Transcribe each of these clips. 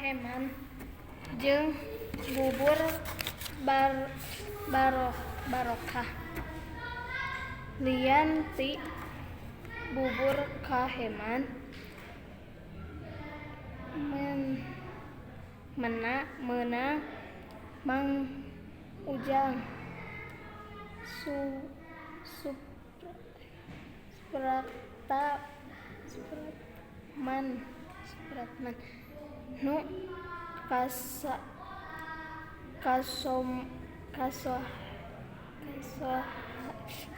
Kaheman jeung bubur barokah. Lian ti bubur Kaheman meunang Mang Ujang Supratman nu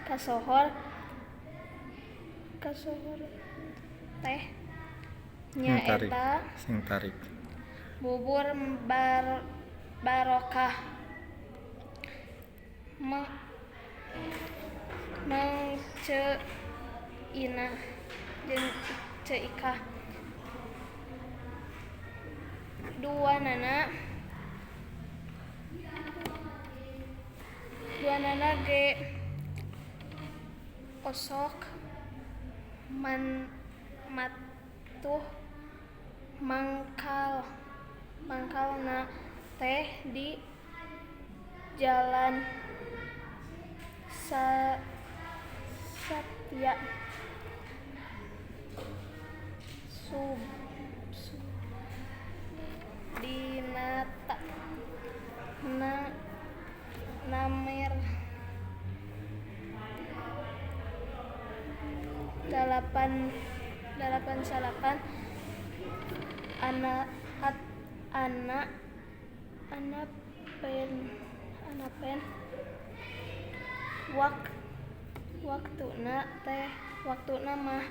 kasohor teh nyaeta Sing tarik. bubur barokah. Mang Ceu Inah jeung Ceu Ikah duanana ge osok matuh mangkalna teh di Jalan Satya Dinata Nomer 89 Anapen waktuna mah